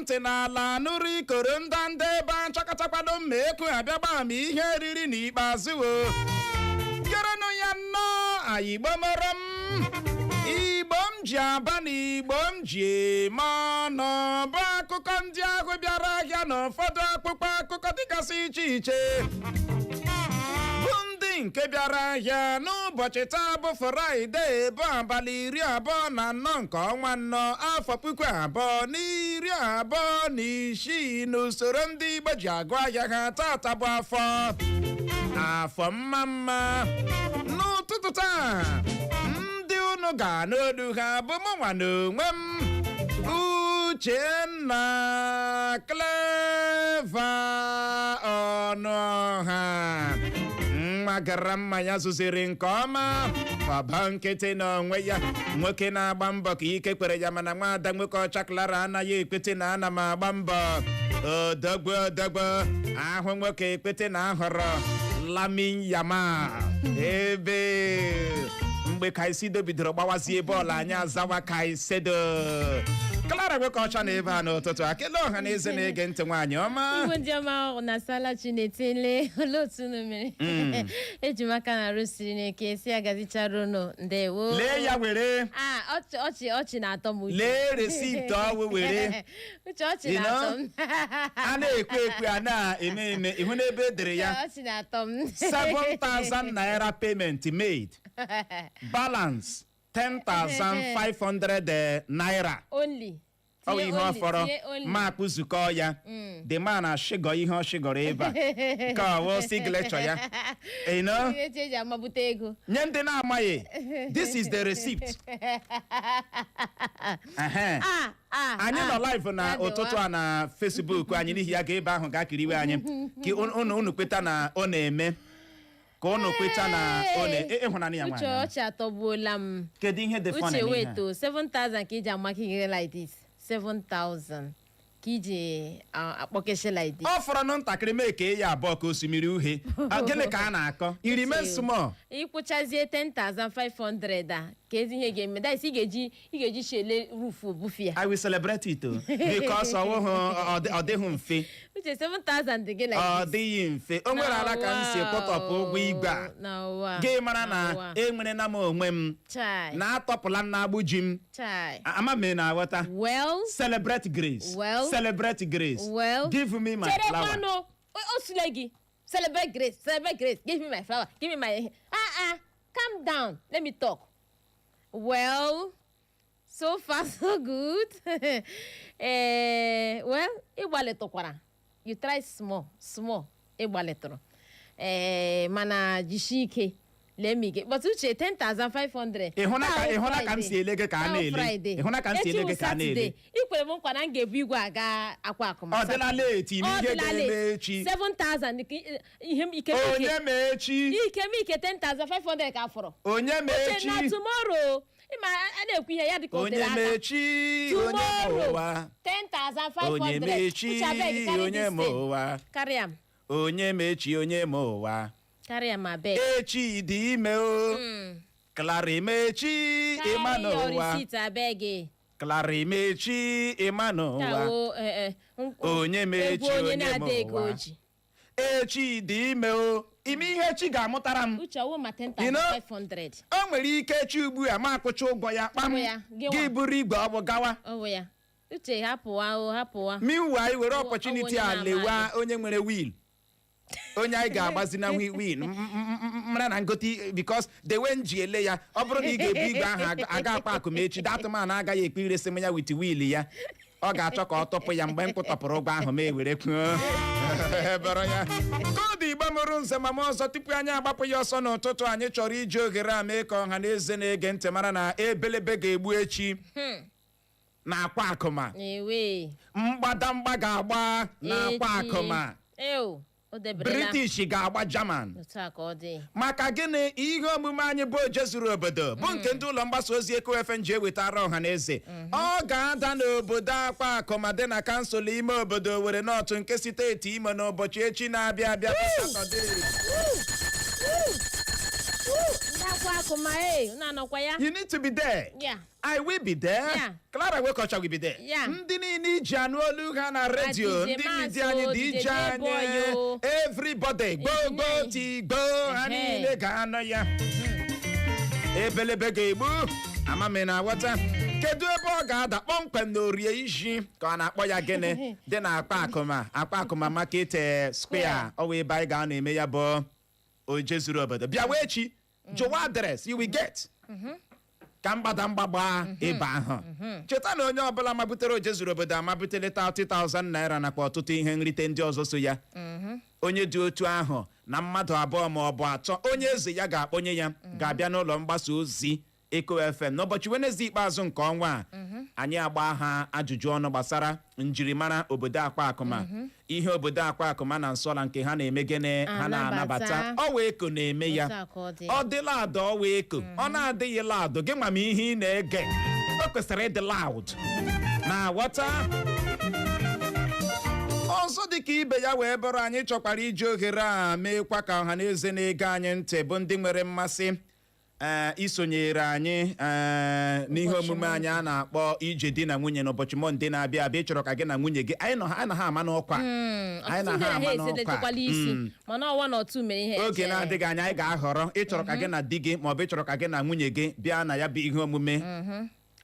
Ntị n'ala nụrụ ikoro ndanda ebe a nchọkọtakwado mma ekwu abịagba ma ihe riri n'ikpeazụ o gerenụ ya nnọọ. Ayigbo mọrọ m, Igbo m ji aba na Igbo m ji eme ọnụ, bụ akụkọ ndị ahụ bịara ahịa na ụfọdụ akpụkpọ akụkọ dịgasị iche iche, bụ ndị nke bịara ahịa n'ụbọchị taa bụ Fraịde, bụ abalị 24 nke ọnwa 4, afọ 2026, n'usoro ndị Igbo ji agụ ahịa ha. Tata bụ afọ, afọ mma mma. N'ụtụtụ taa, ndị unu ga-anụ olu ha bụ mụnwa na onwe m, Uchenna Clever Ọnụọha, nwa gara mma ya zụziri nke ọma, ọba nkịtị n'onwe ya, nwoke na-agba mbọ ka ike kwere ya, mana nwaada nwoke ọcha Clara anaghị ekwete na ana m agba mbọ. Odogbo, odogbo ahụ, nwoke ekwete na ahọrọ Lamin Yamal, ebe mgbe Caicedo bidoro gbawazie bọọlụ, anyị azawa Caicedo. Clara nwoke ọcha na ebe a n'ụtụtụ a, kelee ọha na eze na-ege ntị, nwaanyị ọma. Igbo ndị ọma, na sala Chinetele, olee otu unu mere? Eji m aka na arụsiri n'eke si agazichara unu. Ndewo. Lee ya were. Ah, ọchị, ọchị, ọchị na-atọ m, Uche. Lee receipt ọwụ were. Uche, ọchị You know? na-atọ m. A na-ekwe ekwe, a na-eme eme, ịhụ n'ebe e dere ya. Ọchị na-atọ m. 7,000 naira payment made, balance 10,500 naira. Only. Ọ bụ Tinye ihe ọ only, fọrọ. tinye only. Ma akpụzukọ ya, the man ashịgọ ihe ọ shịgọrọ ebe a, nke ọwụ signature ya, you know? Ihe eji eji amabute ego. Nye ndị na-amaghị, this is the receipt. Ehe. Ah, ah, Anyị ah. nọ live na Ya dịwa. ụtụtụ a na Facebook anyị. N'ihi ya, ga ebe ahụ ga kiriwe anyị ka unu unu kweta na ọ na-eme, ka unu kweta na ọ na ịhụnanya ya. Uche, nwaanyị. ọchị atọgbuola m. Kedu ihe dị funny Uche, n'ihe a? wait o, 7000 ka iji amaka ihe like this, 7000 ka iji akpọkeshi like this. Ọ fọrọ nụ ntakịrị mee ka ya abụọ ka osimiri uhie. Ah, gịnị ka a na-akọ? Irime Uche, small. Ịkwụchazie 10,500 a, ka ezi ihe ga-eme, that is, ị ga-eji shele roof bufe ya. I will celebrate it o, because ọ dịghị mfe. Uche, 7000 dị gị like Ọ this. dịghị mfe. O nwere ala ka m si kwụtọpụ ụgwọ igwe a, Na ụwa. gị mara na Na ụwa. enwere na m onwe m Chai. na-atọpụla m n'agbụ ji m. Chai. Ama m ị na-aghọta. Well, Celebrate grace. Well, Celebrate grace. well, Give me my flower. Cherekwanụ, o sule gị. Celebrate grace, celebrate grace, give me my flower, give me my, ah ah, calm down, let me talk. Well, so far so good. Well, ịgbalịtụkwara, you try small small, ịgbalịtụrụ mana jisie ike. Let me get, but Uche, 10,500. Ịhụna ka m si ele gị ka a na-ele? Ịhụna ka m si ele gị ka a na-ele? Ikwere m nkwa na m ga-ebu igwe aga akwa akụma. Ọ dịla late ime ihe ga-eme echi. 7000 ka ihe m ike m Onye ike ma echi? Ike m ike, 10,500 ka fọrọ. Onye ma Uche, echi? na tomorrow, ịma a na-ekwu ihe ya dịka o Onye tere ma aka. echi? Onye ma Tomorrow, ụwa? 10,500. Onye ma echi? Uche, abeg, carry Onye this ma thing. ụwa? Carry am. Onye ma echi? Onye ma ụwa? Carry am, abeg. Echi dị ime o. Clara, emechi ịma Carry your n'ụwa. receipt, abeg. Clara, emechi ịma n'ụwa. Ka o Onye ma egwu echi, onye onye ma na-ada ego ụwa. oji. Echi dị ime o, ime ihe chi ga-amụtara m. Uche, ọwụ ma You know? 10,500. O nwere ike echi ugbu a ma akwụcha ụgwọ ya kpam. Ọ bụ ya, gị nwa. Gị buru igwe ọ bụ gawa. Ọ bụ ya, Uche, hapụwa o, hapụwa. Meanwhile, were Ọ opportunity onye a na-ama lewa onye nwere wheel, onye anyị ga-agbazi na wheel mara na ngote, because the way m ji ele ya, ọ bụrụ na ị ga-ebu igwe ahụ aga akpa akụmechi, that man agaghị ekpe iresi m ya with wheel ya. Ọ ga-achọ ka ọ tọpụ ya mgbe m kwụtọpụrụ ụgwọ ahụ ma ewere kwuo bụrụ ya koodu. Igbo mụrụ nze ma m ọzọ, tupu anyị agbapụ ya ọsọ n'ụtụtụ, anyị chọrọ iji ohere a mee ka ọha na eze na-ege ntị mara na ebelebe ga-egbu echi na akwa akụma. Ewe. Mgbadamgba ga-agba n'akwa Echi. akụma. Ew, o deberela. British ga-agba German. Otu a ka ọ dị. Maka gịnị? Ihe omume anyị bụ Oje Zuru Obodo, bụ nke ndị ụlọ mgbasa ozi Eko FM ji ewetara ọha na eze, ọ ga-ada n'obodo akwa akụma dị na kansụl ime obodo Owerri North nke steeti Imo n'ụbọchị echi na-abịa abịa, bụ Satọde. Ndị akwa Akụma e na-anọkwa ya. You need to be there. I will be there. Clara Wekocha will be there. Ndị niile iji anụ olu ha na redio, DJ ndị Maazị media anyị, o, DJ DJ anyị, Boy o. everybody, gboo gboo tigbo, ha niile ga-anọ ya. Ebelebe ga-egbu amami na aghọta. Kedu ebe ọ ga-ada kpọmkwem? Na Orie Isi ka ọ na-akpọ ya gịnị dị na Akpa Akụma, Akpa Akụma Market Square. Ọ wụ ebe anyị ga-anọ eme ya bụ oje zuru obodo. Bịawa echi, jụwa address, you will get ka mgbada mgbagba ebe ahụ. Cheta na onye ọbụla mabutere oje zuru obodo amabutele 30,000 naira nakwa ọtụtụ ihe nrite ndị ọzọ so ya. Onye dị otu ahụ na mmadụ abụọ ma ọ bụ atọ onye eze ya ga-akpọnye ya ga-abịa n'ụlọ mgbasa ozi Eko FM n'ụbọchị Wenezdee ikpeazụ nke ọnwa a. Anyị agba ha ajụjụ ọnụ gbasara njirimara obodo Akpa Akụma, ihe obodo Akpa Akụma na nsọla nke ha na-eme, gịnị ha na-anabata. Ọwa Eko na-eme ya. Otu a ka ọ dị. Ọ dị loud, ọwa Eko. Ọ na-adịghị loud, gị ma ihe ị na-ege o kwesịrị ịdị loud na ghọta. Ọzọ dịka ibe ya wee bụrụ, anyị chọkwara iji ohere a meekwa ka ọha na eze na-ege anyị ntị bụ ndị nwere mmasị isonyere anyị n'ihe ụbọchị omume anyị a na-akpọ Ije Di na Nwunye n'ụbọchị Mọnde na-abịa abịa. Ịchọrọ ka gị na nwunye gị, anyị nọ anyị na ha ama n'ọkwa. Anyị Ọtụtụ na ndị ha na ha ama n'ọkwa. eseletekwala isi, mana ọwa na otu mere ihe Oge echere. na-adịghị anya, anyị ga-ahọrọ ịchọrọ ka gị na di gị maọbụ ịchọrọ ka gị na nwunye gị bịa na ya bụ ihe omume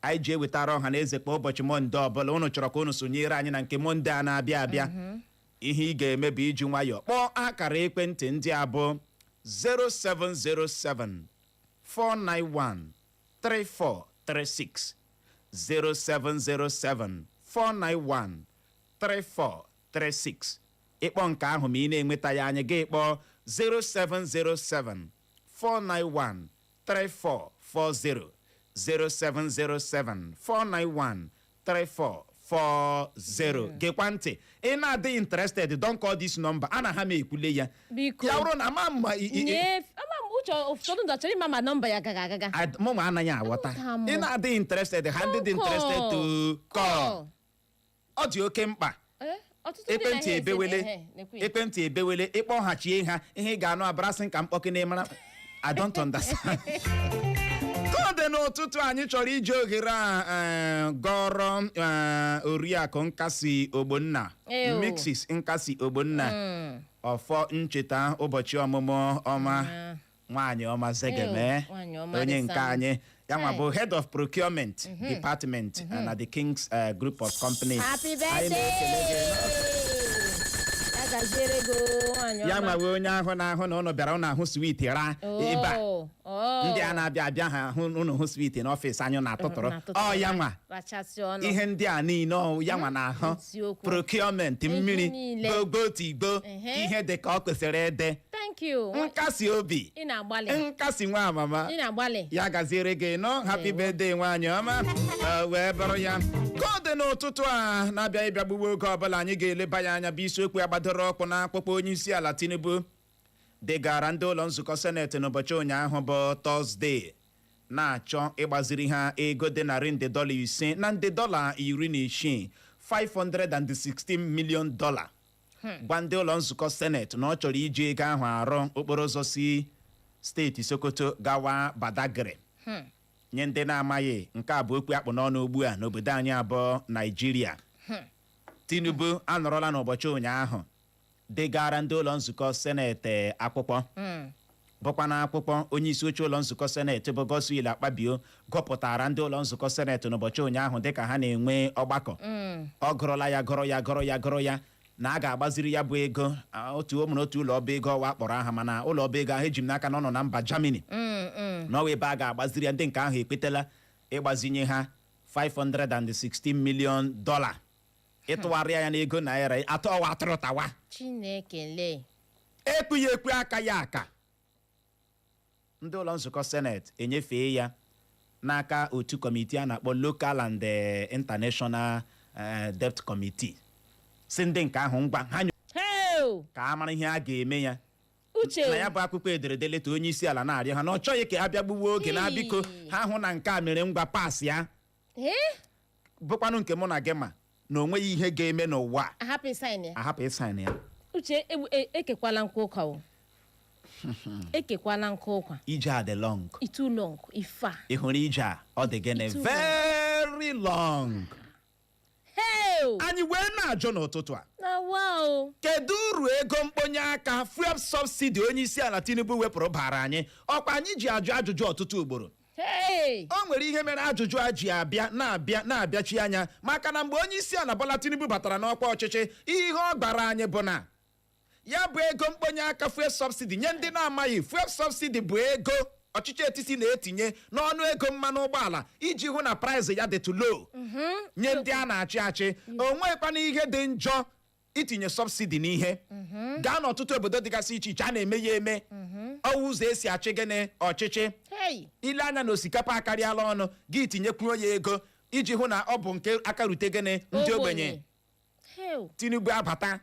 anyị ji ewetara ọha na eze kwa ụbọchị Mọnde ọbụla. Unu chọrọ ka unu sonyere anyị na nke Mọnde a na-abịa abịa, ihe ị ga-eme bụ iji nwayọọ kpọọ akara ekwentị ndị a bụ 0707 491 3436, 0707 491 3436. Ịkpọ nke ahụ ma ị na-enweta ya, anyị gị kpọọ 0707 491 3440, 0707 491 3440. Gekwa ntị, ị na-adịghị interested, don't call this number. A na ha m ekwule ya. Biko. Ya bụrụ na ama mma Nye ama m uche, ụfọdụ ndị chọrọ ịma ma nọmba ya gaga agaga. Mụnwa anaghị aghọta. Aghọta m. Ị na-adịghị interested, ha ndị dị interested to call. Ọ dị oke mkpa. Eh, ọtụtụ ndị Ekwentị na-ehe ese ebewele. ehe, nekwe ya. Ekwentị ebewele. Ịkpọghachie ha, ihe ị ga-anụ abarasị ka mkpọkị na-emara. I don't understand. Ka ọ dị n'ụtụtụ, anyị chọrọ iji ohere a gọrọ Oriakụ Nkasi Ogbonna, Ew. Mrs Nkasi Ogbonna, ọfọ ncheta ụbọchị ọmụmụ ọma. Nwaanyị ọma zegeme. Ew, nwaanyị ọma Onye dị nke sam. anyị ya nwa Hey. bụ head of procurement department na the Kings Group of Companies. Happy Anyị birthday! na-ekele gị. Ya gaziere gị o, nwaanyị Ya ọma. nwa wee onye ahụ na-ahụ na ụnụ bịara, ụnụ ahụ sweet ra ebe a. Oh, oh. Ndị a na-abịa abịa, ha ahụ ụnụ hụ sweet n'ọfịs anyị na-atụtụrụ. Na-atụtụrụ. Ọ ya nwa. Rachasị ọnụ. Ihe ndị a niile, ọ ya nwa na-ahụ. Eziokwu. Procurement, Ihe mmiri, niile. gbogbo tigbo, ihe dị ka ọ kwesịrị ịdị. Thank you. Nkasi obi. Ị na-agbalị. Nkasi nwa amama. Ị na-agbalị. Ya gaziere gị nọ. Happy Ndewo. birthday, nwaanyị ọma. Wee bụrụ ya ka ọ dị n'ụtụtụ a na-abịa ịbịa gbugbo oge ọbụla anyị ga-eleba ya anya bụ isiokwu agbadoro ọkpụ na akpụkpọ onye isi ala Tinubu degara ndị ụlọ nzukọ seneti n'ụbọchị ụnyaahụ bụ Tọzdee, na-achọ ịgbaziri ha ego dị narị nde dọla 5 na nde dọla 16, $516 million. Gwa ndị ụlọ nzukọ seneti na ọ chọrọ iji ego ahụ arụ okporo ụzọ si steeti Sokoto gawa Badagry. Nye ndị na-amaghị, nke a bụ okwu akpụ n'ọnụ ugbu a n'obodo anyị abụọ, Naijiria. Tinubu anọrọla n'ụbọchị ụnyaahụ degara ndị ụlọ nzukọ seneti akwụkwọ, bụkwa na akwụkwọ onye isi oche ụlọ nzukọ seneti bụ Godswill Akpabio gụpụtara ndị ụlọ nzukọ seneti n'ụbọchị ụnyaahụ dịka ha na-enwe ọgbakọ. Ọ gụrụla ya, gụrụ ya, gụrụ ya, gụrụ ya na a ga-agbaziri ya bụ ego. Otu o nwere otu ụlọ ọba ego ọwa akpọrọ aha, mana ụlọ ọba ego ahụ eji m n'aka na ọ nọ na mba Germany, n'ọwa ebe a ga-agbaziri ya. Ndị nke ahụ ekpetela ịgbazinye ha $516 million. Ịtụgharịa ya n'ego naira, atọ ọwa atụrụ tawa. Chineke lee. Ekpughị ekpu aka ya aka, ndị ụlọ nzukọ seneti enyefee ya n'aka otu kọmitii a na-akpọ Local and International Debt Committee, si ndị nke ahụ ngwa ha Hey! ka a mara ihe a ga-eme ya. Uche. Na ya bụ akwụkwọ ederede leta onye isi ala na-arịọ ha na ọ chọghị ka ha bịa gbuwe oge na biko ha hụ na nke a mere ngwa pass ya, Eh? bụkwanụ nke mụ na gị ma na o nweghị ihe ga-eme n'ụwa a. Ahapụ sign ya. Ahapụ ị sign ya. Uche, ekekwala nkwa ụka o. Ekekwala nkụ ụkwa. Ije a dị long. It's too long, ife a. Ị hụrụ ije a, ọ dị gịnị? Too long. Very long. Hey! Anyị wee na-ajụ n'ụtụtụ a, Na wow. kedu uru ego mkponye aka fuel subsidy onye isi ala Tinubu wepụrụ bara anyị? Ọkwa anyị ji ajụ ajụjụ ọtụtụ ugboro. Hey! O nwere ihe mere ajụjụ a ji abịa na-abịa na-abịachi anya, maka na mgbe onye isi ala Bola Tinubu batara n'ọkwa ọchịchị, ihe ọ gbara anyị bụ na ya bụ ego mkponye aka fuel subsidy. Nye ndị na-amaghị, fuel subsidy bụ ego ọchịchị etiti na-etinye n'ọnụ ego mmanụ ụgbọala iji hụ na price ya dịtụ low nye ndị a na-achị achị. O nwekwana ihe dị njọ itinye subsidy n'ihe. Gaa n'ọtụtụ obodo dịgasị iche iche, a na-eme ya eme. Ọwụ ụzọ esi achị gịnị? Ọchịchị. Hey! Ile anya na osikapa akarịala ọnụ, gị tinyekwuo ya ego iji hụ na ọ bụ nke aka rute gịnị? Ndị ogbenye. Hey! Tinubu abata,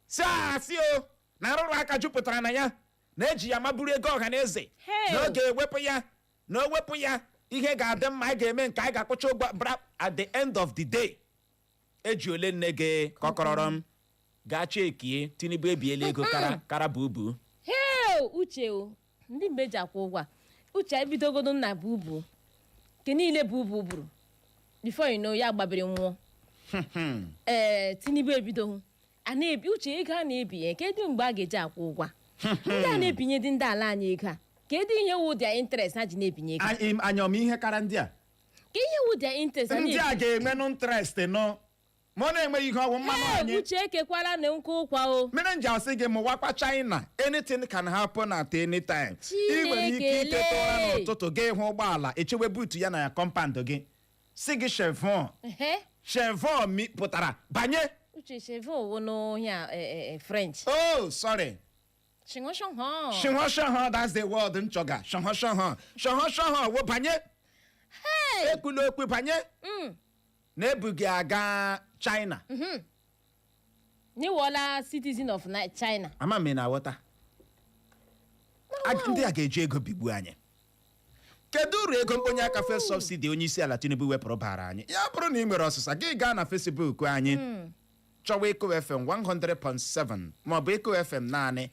si asị o na nrụrụ aka jupụtara na ya, na-eji ya maburu ego ọha na eze, Hey! na oge ewepụ ya, na o wepụ ya, ihe ga-adị mma, anyị ga-eme nke anyị ga-akwụcha ụgwọ bra. At the end of the day, eji ole nne gị kọkọrọrọ m gaa chekie, Tinubu ebiela ego kara kara bubu. Hey! Uche o, ndị mgbe eji akwụ ụgwọ a, Uche, ebidogodo nna bubu nke niile bubu buru, before you know, ya gbabiri nwụọ. Ee, Tinubu ebidoghị a na-ebi. Uche, ego a na-ebinye, kedu mgbe a ga-eji akwụ ụgwọ a? Ndị a na-ebinye dị ndị ala anyị ego a, kedu ihe wụ their interest ha ji na-ebinye ego? Anya ọma ihe kara ndị a. Ka ihe wụ their interest ha Ndị a na-ebi? ga-enwenụ interest nọ ma ọ na-enweghị ihe ọgwụ mmanụ Ee, anyị. Uche, ekekwala na nkụ ụkwa o. Mere m ji asị gị mụwakwa China, anything can happen at any time. Ị nwere ike Chineke iteta ụra lee. n'ụtụtụ, gị hụ ụgbọala echewe boot ya na ya compound gị, si gị chevon. Ehe. Chevon mi pụtara banye. Uche, chevon wo n'ohia French. Oh, sorry. Shingo. Shihoshoho, that's the word m chọga. Shihoshoho, shihoshoho wo banye. Hey! Ekwula okwu, banye. Na-ebughị aga China. N'iwọla citizen of China. Ama m ị na-aghọta. Ndị a ga-eji ego bigbuo anyị. Kedu uru ego mkponye aka fuel subsidy onye isi ala Tinubu wepụrụ bara anyị? Ya bụrụ na ị nwere ọsịsa gị, gaa na Facebook anyị, chọwa Eko FM 100.7 maọbụ Eko FM naanị,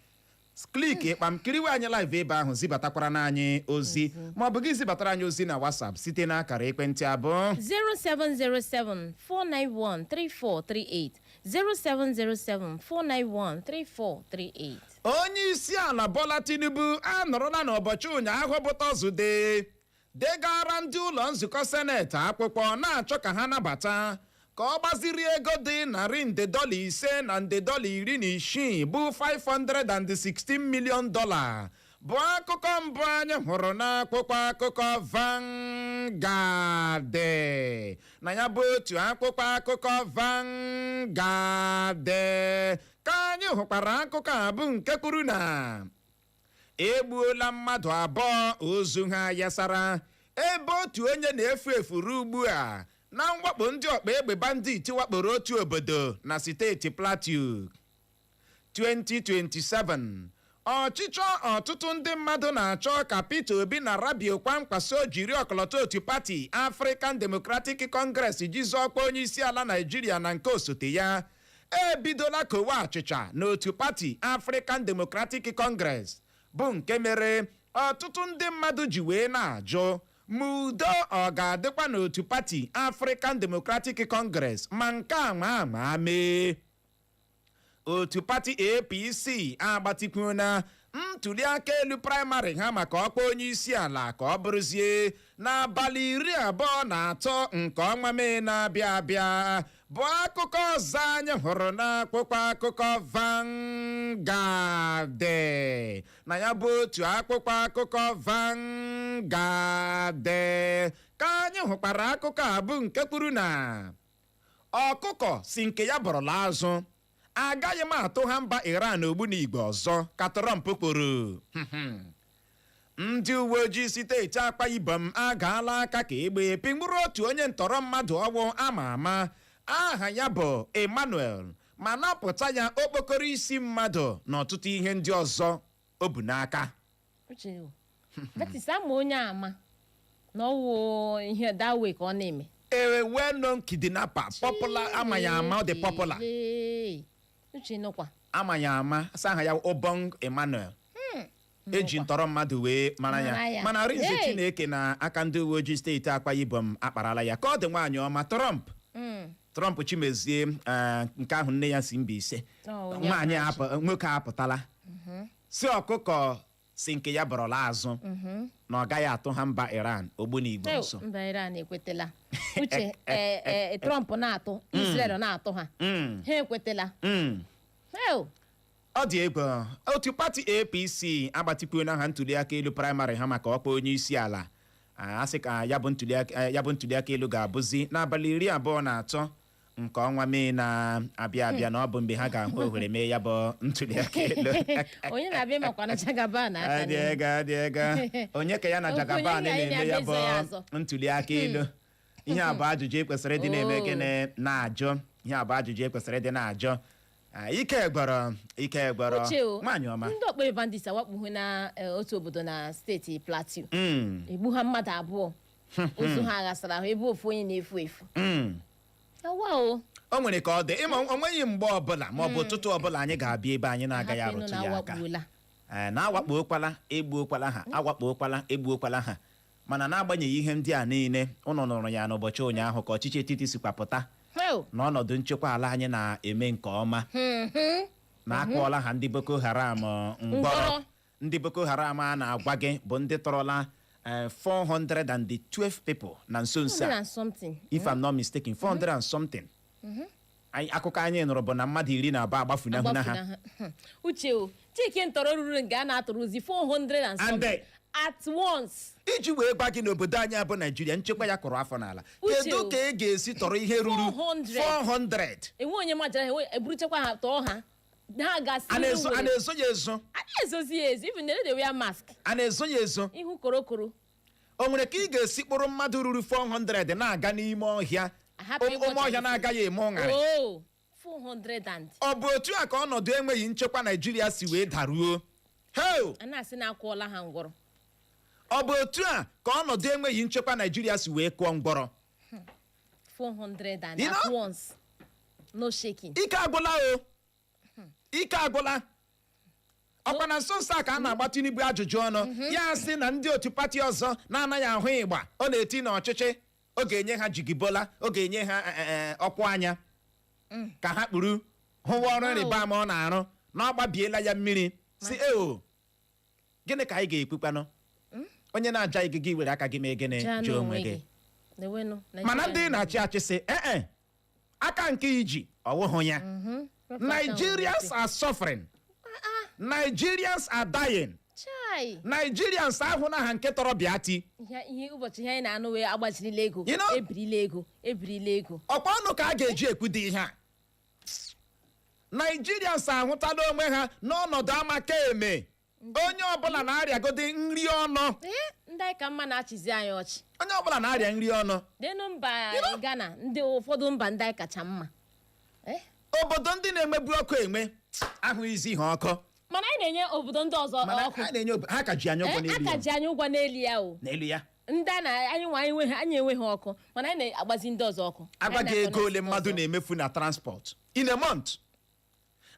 click ịkpam, kiriwe anyị live ebe ahụ, zibatakwara na anyị ozi, maọbụ gị zibatara anyị ozi na WhatsApp site n'akara ekwentị abụọ: 0707 491 3438, 0707 491 3438. Onye isi ala Bola Tinubu anọrọla n'ụbọchị ụnyaahụ bụ Thursday degara ndị ụlọ nzukọ seneti akwụkwọ na-achọ ka ha nabata ka ọ gbaziri ego dị narị nde dọla 5 na nde dọla 16 bụ $516 million, bụ akụkọ mbụ anyị hụrụ n'akwụkwọ akụkọ Vanguard. Na ya bụ otu akwụkwọ akụkọ Vanguard ka anyị hụkwara akụkọ a bụ nke kwuru na egbuola mmadụ abụọ, ozu ha yasara, ebe otu onye na-efu efu ruo ugbu a na mwakpo ndị ọkpa egbe bandit wakporo otu obodo na steeti Plateau. 2027, ọchịchọ ọtụtụ ndị mmadụ na-achọ ka Peter Obi na Rabiu Kwankwaso jiri ọkọlọtọ otu pati African Democratic Congress ji zọọkwa onye isi ala Naijiria na nke osote ya ebidola kowe achịcha n'otu pati African Democratic Congress, bụ nke mere ọtụtụ ndị mmadụ ji wee na-ajụ ma udo ọ ga-adịkwa n'otu pati African Democratic Congress ma nke a ma ama mee. Otu pati APC agbatịkwuo ntuli aka elu praịmarị ha maka ọkwa onye isi ala ka ọ bụrụzie n'abalị 23 nke ọnwa Mee na-abịa abịa, bụ akụkọ ọzọ anyị hụrụ n'akwụkwọ akụkọ Vanguard. Na ya bụ otu akwụkwọ akụkọ Vanguard ka anyị hụkwara akụkọ a bụ nke kwuru na ọkụkọ si nke ya bọrọla azụ, agaghị m atụ ha mba Iran ogbunigwe ọzọ, ka Trump kwuru. Ndị uwe ojii steeti Akwa Ibom agaala aka ka egbe pịgburu otu onye ntọrọ mmadụ ọwụ ama ama aha ya bụ Emmanuel, ma napụta ya okpokoro isi mmadụ na ọtụtụ ihe ndị ọzọ o bu n'aka. Uche o. That is, ama onye ama na ọ wụ ihe that way ka ọ na-eme. A well-known kidnapper, popular, ama ya ama, ọ dị popular. Chineke. Uche, nọkwa. Ama ya ama, asa aha ya Obong Emmanuel. Eji ntọrọ mmadụ wee mara Mara ya, ya. mana Arinze Hey! Chineke na aka ndị uwe ojii steeti Akwa Ibom akparala ya. Ka ọ dị, nwaanyị ọma, Trump, Trump Chimezie, nke ahụ nne ya si Mbaise. Ọ, onye Nwaanyị nwoke apụtala si ọkụkọ si nke ya bọrọla azụ na ọ gaghị atụ ha mba Iran ogbunigwe Ew, nso. Mba Iran ekwetela. Uche, ee, Trump na-atụ Israel, na-atụ ha. Ha ekwetela. Ew. Ọ dị egwu. Otu pati APC agbatịkwuola ha ntuliaka elu praịmarị ha maka ọkwa onye isi ala. A sị ka ya bụ ntuliaka elu ga-abụzi n'abalị 23 nke ọnwa Mee na-abịa abịa, na ọ bụ mgbe ha ga-ahụ ohere mee ya bụ ntuliaka elu. Onye na-abịa makwa na Jagaban aka Adị n'ihu. ego, adị ego. Onye ka ya na Onye Jagaban ka anyị na-eme ya bụ na-abịa ịzọ ya azọ? ntuliaka elu? Ihe a bụ ajụjụ ekwesịrị ịdị na-eme. Oh. Gịnị na-ajụ? Ihe a bụ ajụjụ ekwesịrị ịdị na-ajụ. Ike gwọrọ, ike gwọrọ. Uche o, Nwaanyị ọma. Ndị okpere bandits awakpughị na otu obodo na steeti Plateau. Egbu ha mmadụ abụọ, ozu ha ghasara ahụ, ebe ofu onye na-efu efu. Awa o. O nwere ka ọ dị ịma, o nweghị mgbe ọbụla ma ọ bụ ụtụtụ ọbụla anyị ga-abịa ebe anyị na-agaghị Hapụ ịnụ arụtụ na ya aka. awakpuola. Ee, na awakpokwala, egbuokwala ha, awakpokwala, egbuokwala ha. Mana n'agbanyeghị ihe ndị a niile ụnụ nụrụ ya n'ụbọchị ụnyaahụ, ka ọchịchị etiti sikwa pụta Hell. n'ọnọdụ nchekwa ala anyị na-eme nke ọma, na akụọla ha ndị Boko Haram ngwọrọ. Ngwọrọ. Ndị Boko Haram a na-agwa gị bụ ndị tọrọla 412 people na nso nso 100 a. And something. If I'm not mistaken, 400 and something. Akụkọ anyị nụrụ bụ na mmadụ 12 agbafunahụ na ha. Agbafuna ha. Uche o, chike ntọrọ ruru nga a na-atụrụzi 400 and And something at once. Iji wee gwa gị n'obodo anyị abụ Naijiria, nchekwa ya kụrụ afọ n'ala. Uche Kedu o. ka ị ga-esi tọrọ ihe ruru 400? 400? Enwe onye majara ha, eburuchakwa ha, tọọ ha, ha gasị. A na-ezo, a na-ezo ya ezo. A na-ezozi ya ezo, even they wear mask. A na-ezo ya ezo. Ihu korokoro. O nwere ka ị ga-esi kpụrụ mmadụ ruru 400 na-aga n'ime ọhịa? Ahapụ Ụmụ ọhịa na-agaghị eme ụṅarị. Oh, 400 and Ọ bụ otu a ka ọnọdụ enweghị nchekwa Naijiria si wee daruo? Heo! A na-asị na akwụọla ha ngwọrọ. Ọ bụ otu a ka ọnọdụ enweghị nchekwa Naijiria si wee kụọ mgbọrọ? 400 and You at know? once, no shaking. Ike agwụla o, ike agwụla. Ọkwa na nso nso a ka a na-agba Tinubu ajụjụ ọnụ, ya sị na ndị otu pati ọzọ na-anaghị ahụ ịgba ọ na-eti n'ọchịchị, ọ ga-enye ha jigibola, ọ ga-enye ha ọkwụ anya ka ha kpuru hụwa ọrụ ịrịba ama ọ na-arụ, na ọ gbabiela ya mmiri. Si eo, gịnị ka anyị ga-ekwukwanụ? Onye na-aja gị, gị were aka gị mee gịnị? Jaa Jụọ n'onwe onwe gị. Lewenụ. Mana ndị na-achị achị sị ee, aka nke iji ọwụhụ ya. Nigerians are suffering. Nigerians are dying. Chai. Nigerians ahụ na ha nke tọrọ bịa ti. Ihe ụbọchị ihe anyị na-anụ wee agbajirila ego. You know? Ebirila ego, ebirila ego. Ọkwa ọnụ ka a ga-eji ekwudo ihe a. Nigerians ahụtala onwe ha n'ọnọdụ amaka eme. Onye ọbụla na-arịagodi nri ọnụ. Ee, ndị anyị ka mma na-achịzi anyị ọchị. Onye ọbụla na-arịa nri ọnụ. Denu mba Ghana, ndị ụfọdụ mba ndị anyị kacha mma. Eh? Obodo ndị na-enwebu ọkụ enwe ahụghịzi ihe ọkụ. Mana anyị na-enye obodo ndị ọzọ Mana ọkụ. ha na-enye ha ka ji anya ụgwọ Eh, n'elu aka ya. ji anyị ụgwọ n'elu ya o. N'elu ya. Ndị a na anyị nwa anyị enweghị ọkụ, mana anyị na-agbazi ndị ọzọ ọkụ. Agwa Anyị gị ego na-akọnetị ole ndị mmadụ ọzọ. na-emefu na transport in a month,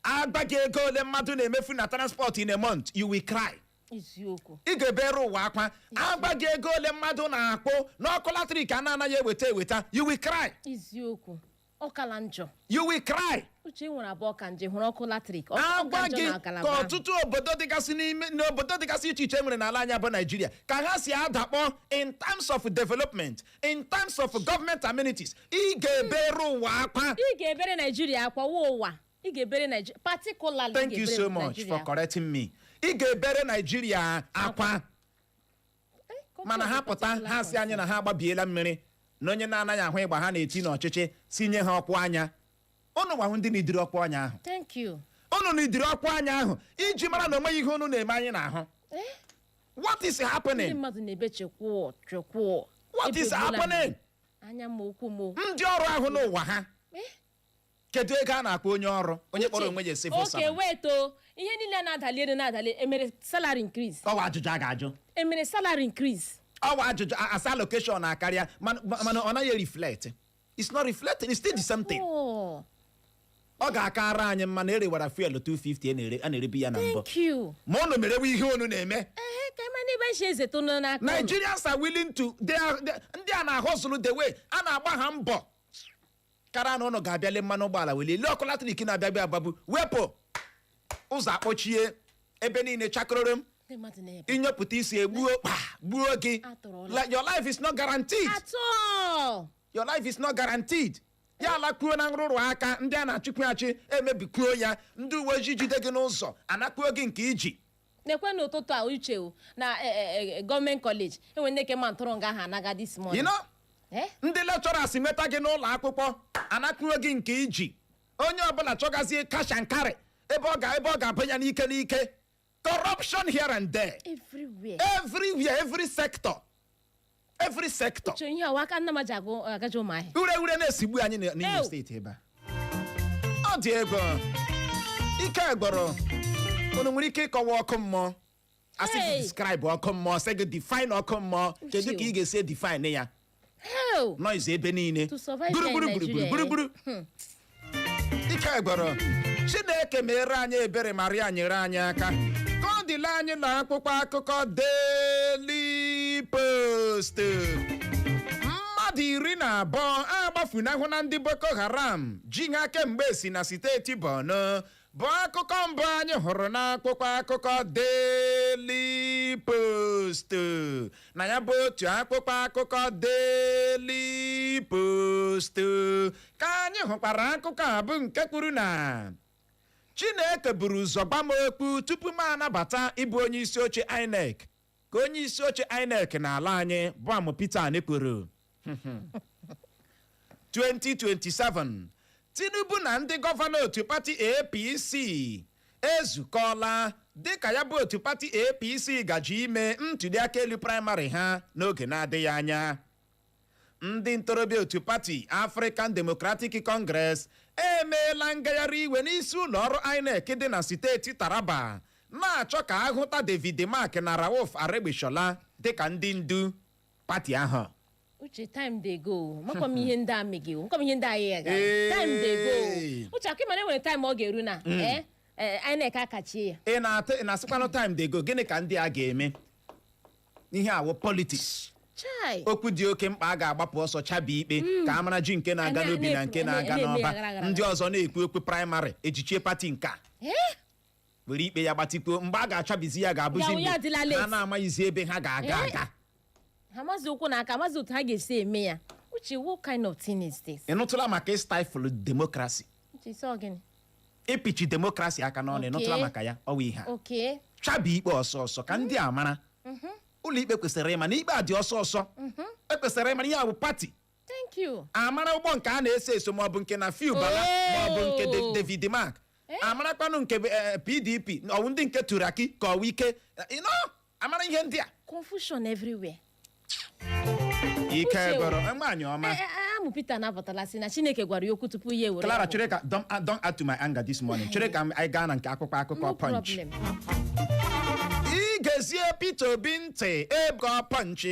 agwa gị ego ole mmadụ na-emefu na transport in a month, you will cry. Eziokwu. Ị ga-ebere ụwa akwa. Agwa gị ego ole mmadụ na-akpụ n'ọkụ latrik a na-anaghị eweta eweta, you will cry. Eziokwu, ọkala njọ. You will cry. Uche, nwere abụọ ka nje hụrụ ọkụ latrik Agwa ọka njọ gị na ka ngalaba ahụ. ọtụtụ obodo dịgasị n'ime n'obodo dịgasị iche iche nwere n'ala anyị bụ Naijiria ka ha si adakpọ in terms of development, in terms of government amenities, ị ga-ebere ụwa akwa. Ị ga-ebere Naijiria akwa wa ụwa, ị ga-ebere Naijiria particularly. Thank you so much for correcting me. Ị ga-ebere Naijiria akwa. Mana ha pụta, ha si anyị na ha agbabiela mmiri na onye na-anaghị ahụ ịgba ha na-eti n'ọchịchị si nye ha ọkwụ anya. Unu gwahụ ndị na-idiri ọkwụ anya ahụ. Thank you. Unu na-idiri ọkwụ anya ahụ iji mara na onweghị ihe unu na-eme anyị n'ahụ. What is Ndị happening? mmadụ na-ebe chekwuo chekwuo. What is Ebegbula m. happening? Anya m, okwu m o. Ndị ọrụ ahụ n'ụwa ha. Kedu ego a na-akpọ onye ọrụ, onye kpọrọ onwe ya civil Oke. servant? Wait o, ihe niile na-adali elu na-adali, emere salary increase? Ọwa ajụjụ a ga-ajụ. Emere salary increase? Ọwa ajụjụ asa allocation akarịa, mana ọ naghị reflect. It's not reflecting. It's still the same thing. Oh. Ọ ga-akara anyị mma na erewara fuel 250 a na-erebu ya na mbụ. Thank you. Ma unu merewe ihe unu na-eme. Ehe, ka ema n'ebe esi ezete unu n'aka unu. Nigerians are willing to they are, they, ndị a na-ahọzụrụ the way a na-agba ha mbọ kara na ụnụ ga-abịale mmanụ ụgbọala welie lee ọkụ latrik na-abịa agbagbu, wepụ ụzọ, akpọchie ebe niile chakororo m. Ndị mmadụ na-ebe. Inyepụta isi, egbuo kpa gbuo gị. Atụrụla. Like, your life is not guaranteed. At all. Your life is not guaranteed. Ya alakwuo na nrụrụ aka ndị a na-achịkwu achị emebikwuo ya, ndị uwe ojii jide gị n'ụzọ, anakwuo gị nke iji. Nekwe n'ụtụtụ a, uche o, na gọọmenti college enwe ndị ke ma ntụrụ nga ahụ anaga this morning. You know? Eh? Ndị lecturers nweta gị n'ụlọ akwụkwọ, anakwuo gị nke iji. Onye ọbụla chọgazie cash and carry, ebe ọ ga-abụ ya n'ike n'ike. Corruption here and there. Everywhere. Everywhere, every sector, every sector. Uche, ihe ọwa aka nna m ji agụ agaja Ụmụahịa. Ure ure na-esigbu anyị n'Imo Ew. Steeti ebe a. Ọ dị ego ike gbọrọ. Unu nwere ike ịkọwa ọkụ mmụọ? Asị gị Hey. describe ọkụ mmụọ, sị gị define ọkụ mmụọ, kedu ka ị ga-esi define ya? Hell. Noise ebe niile. To survive gburu here in gburu gburu. Nigeria, Gburu gburu. Ike gbọrọ. Chineke mere anyị ebere, Maria nyere anyị aka. Ka ọ dịla anyị na akwụkwọ akụkọ Daily Post, mmadụ 12 agbafunahụ na ndị Boko Haram ji ha kemgbe si na steeti Borno, bụ akụkọ mbụ anyị hụrụ n'akwụkwọ akụkọ Daily Post. Na ya bụ otu akwụkwọ akụkọ Daily Post ka anyị hụkwara akụkọ a bụ nke kwuru na Chineke buru ụzọ gba m okpu tupu m anabata ịbụ onye isi oche INEC, ka onye isi oche INEC n'ala anyị bụ Amụ Peter Ani kwuru. 2027, Tinubu na ndị gọvanọ otu pati APC ezukọla dịka ya bụ otu pati APC gaji ime ntụliaka elu praịmarị ha n'oge na-adịghị anya. Ndị ntorobịa otu pati African Democratic Congress emeela ngagharị iwe n'isi ụlọ ọrụ INEC dị na steeti Taraba, na-achọ ka ahụta David Mark na Rauf Aregbesola dịka ndị ndu pati ahụ. Uche, time dey go. Makwa m ihe ndị a mege o, makwa m ihe ndị anyị ya gara. Time dey go. Uche, akị mana enwere time ọ ga-eru na INEC akachie ya. Ị na-asịkwanụ time dey go. Gịnị ka ndị a ga-eme? Ihe awụ politics. Chai. Okwu dị oke mkpa, a ga-agbapụ ọsọ chabi ikpe ka a mara ji nke na-aga n'obi na nke na-aga na-eme n'ọba. aghara aghara. Ndị ọzọ na-ekwu okwu praịmarị, ejichie pati nke a were ikpe ya gbatịkwuo. Mgbe a ga-achabizi ya ga-abụzi Ya, ya mgbe adịla late. ha na-amaghịzi ebe ha ga-aga aga. Ha mazi ụkwụ na aka, amazi otu ha ga-esi eme ya. Uche, what kind of thing is this? Ị nụtụla maka stifle democracy? Uche, isi ọ gịnị? Ịpịchi democracy aka n'ọnụ. Ị nụtụla maka ya? Ọwa ihe a. Chabi ikpe ọsọ ọsọ ka ndị a mara. Ụlọ ikpe kwesịrị ịma na ikpe a dị ọsọ ọsọ. Ekwesịrị ịma na ihe a bụ pati. Thank you. Amara ụgbọ nke a na-eso eso, maọbụ nke na fiu bala, maọbụ nke David Mark. Amarakwanụ nke PDP, ọwụ ndị nke Turaki ka ọwụ ike amara ihe ndị a. Confusion everywhere. Ike Uche o. gọrọ nwaanyị ọma. Amụ Peter na-apụtala sị na Chineke gwara ya okwu tupu ya ewere Clara, ya bụ. chere ka don't add to my anger this morning. Chere ka anyị gaa na nke akwụkwọ akụkọ No Punch. problem. Igezie Peter Obi ntị ego. Punch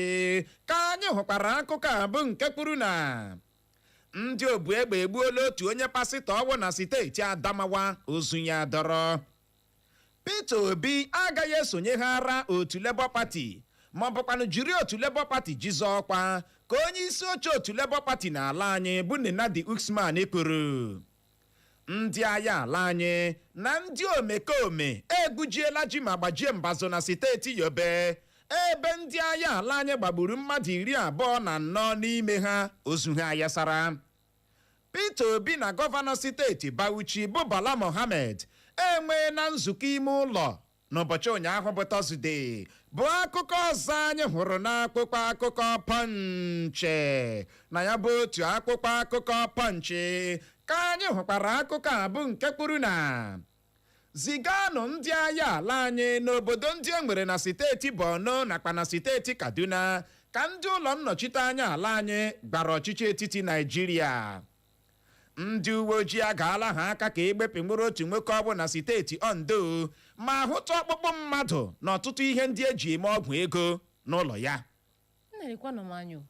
ka anyị hụkwara akụkọ a bụ nke kwuru na ndị obu egbe egbuola otu onye pasịtọ ọwụ na steeti Adamawa, ozu ya dọrọ. Peter Obi agaghị esonyeghara otu Labour Party ma ọ bụkwanụ jiri otu Labour Party jizọ ọkwa, ka onye isi oche otu Labour Party n'ala anyị bụ Nenadi Usman kwuru. Ndị agha ala anyị na ndị omekome egbujiela ji ma gbajie mbazụ na steeti Yobe, ebe ndị agha ala anyị gbagburu mmadụ 24 n'ime ha, ozu ha ayasara. Peter Obi na gọvanọ steeti Bauchi bụ Bala Mohammed enwee na nzukọ ime ụlọ n'ụbọchị ụnyaahụ bụ Tọzdee, bụ akụkọ ọzọ anyị hụrụ n'akwụkwọ akụkọ Punch. Na ya bụ otu akwụkwọ akụkọ Punch ka anyị hụkwara akụkọ a bụ nke kwuru na ziganụ ndị agha ala anyị n'obodo ndị e nwere na steeti Borno nakwa na steeti Kaduna, ka ndị ụlọ nnọchiteanya ala anyị gbara ọchịchị etiti Naijiria. Ndị uwe ojii agaala ha aka ka egbepịnwere otu nwoke ọ bụ na steeti Ondo, ma hụta ọkpụkpụ mmadụ na ọtụtụ ihe ndị eji eme ọgwụ ego n'ụlọ ya. Nnarekwanụ m anya o.